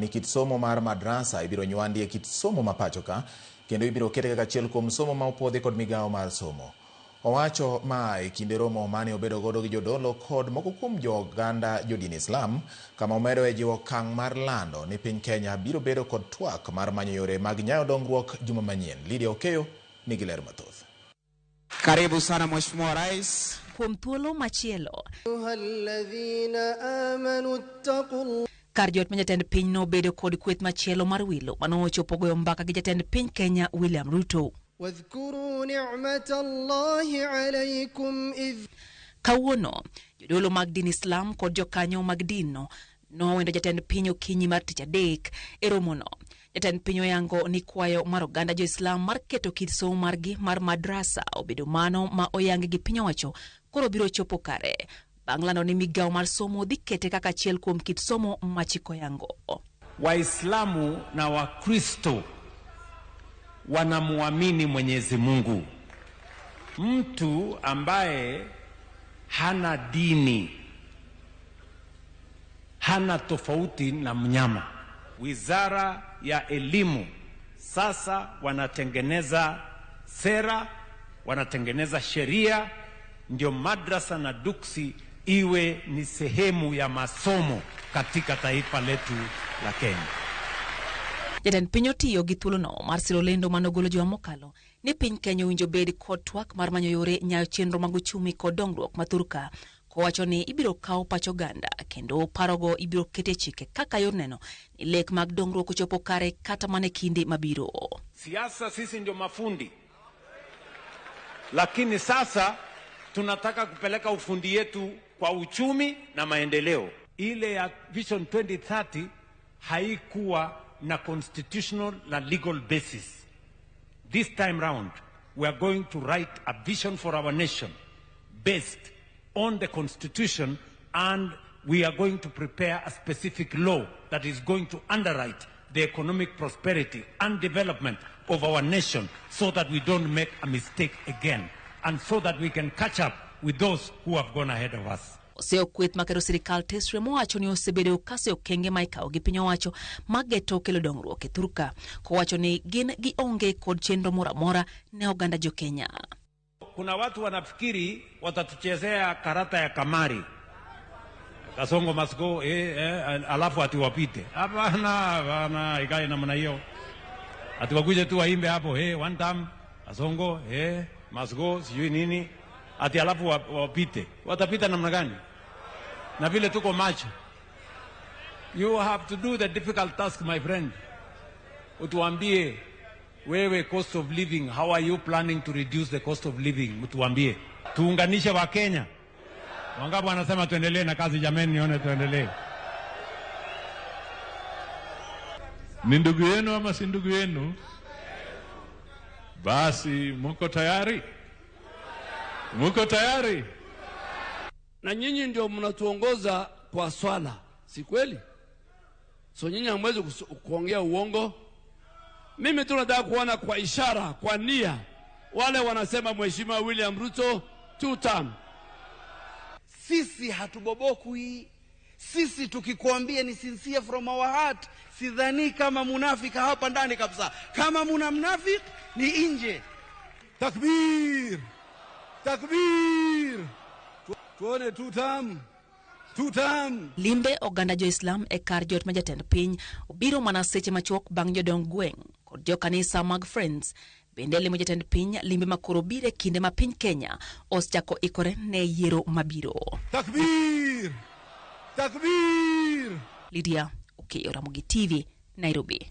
ni kit somo mar madrasa ibiro nywandi e kit somo ma pacho ka kendo ibiro kete kaka achiel kuom somo ma opuodhi kod migawo mar somo. Owacho ma e kinde romo mane obedo godo gi jodolo kod moko kuom jo oganda jodin Islam kama omedo e jiwo okang' mar lando ni piny Kenya biro bedo kod twak mar manyo yore mag nyayo dongruok juma manyien. Lydia Okeyo nigi ler mathoth. Karibu sana Mheshimiwa Rais. Kuom thuolo machielo, kar jot ma jatend piny nobedo kod kweth machielo mar wilo manochopo goyo mbaka gi jatend piny Kenya William Ruto. Kawuono, jodolo mag din Islam kod jokanyo mag dinno nowendo jatend piny okinyi mar tich adek e romono. Jatend piny oyango ni kwayo mar oganda jo-Islam mar keto kit somo margi mar madrasa obedo mano ma oyangi gi piny owacho koro biro chopo kare bang' lando ni migawo mar somo dhi kete kaka achiel kuom kit somo ma chik oyango. Waislamu na Wakristo wanamuamini Mwenyezi Mungu. Mtu ambaye hana dini hana tofauti na mnyama. Wizara ya Elimu sasa wanatengeneza sera, wanatengeneza sheria, ndio madrasa na duksi iwe ni sehemu ya masomo katika taifa letu la Kenya. Jatend piny otiyo gi thuolono mar siro lendo manogolo juma mokalo ni piny Kenya owinjo bed kod twak mar manyo yore nyayo chenro mag uchumi kod dongruok ma thurka kowacho ni ibiro kaw pach oganda kendo parogo ibiro kete chike kaka yor neno ni lek mag dongruok ochopo kare kata mana e kinde mabiro. Siasa sisi ndio mafundi, lakini sasa tunataka kupeleka ufundi yetu kwa uchumi na maendeleo. Ile ya Vision 2030 haikuwa na constitutional na legal basis. This time round we are going to write a vision for our nation based on the constitution, and we are going to prepare a specific law that is going to underwrite the economic prosperity and development of our nation so that we don't make a mistake again and so that we can catch up with those who have gone ahead of us. Oseyo kweth makero sirikal tesre mowacho ni osebedo kase okenge ma ikawo gi piny owacho mageto kelo dongruok e thurka kowacho ni gin gionge kod chenro moro amora ne oganda jo Kenya. Kuna watu wanafikiri watatuchezea karata ya kamari, Kasongo must go, alafu ati wapite. Hapana, hapana, ikae namna hiyo. Ati wakuje tu waimbe hapo, one time Kasongo, must go, sijui nini, ati alafu wapite. Watapita namna gani? Na vile tuko macho. You have to do the difficult task, my friend. Utuambie wewe, cost of living, how are you planning to reduce the cost of living? Mtuambie. Tuunganishe wa Kenya. Wangapi wanasema tuendelee na kazi jameni, nione tuendelee. Ni ndugu yenu ama si ndugu yenu? Basi mko tayari? Mko tayari? Na nyinyi ndio mnatuongoza kwa swala, si kweli? So nyinyi hamwezi kuongea uongo. Mimi tu nataka kuona kwa ishara, kwa nia, wale wanasema Mheshimiwa William Ruto two term. Sisi hatubobokwi. Sisi tukikwambia ni sincere from our heart. Sidhani kama munafika hapa ndani kabisa. Kama muna mnafiki ni nje. Takbir! Takbir! Tuone two term. Two term. Limbe oganda jo Islam e kar jot ma jatend piny obiro mana seche machuok bang' jodong gweng' kod jokanisa mag Friends bende limo jatend piny limbe makoro biro e kinde ma piny Kenya osechako ikore ne yiero mabiro. Takbir! Takbir! Lydia Okeyo, Ramogi TV, Nairobi.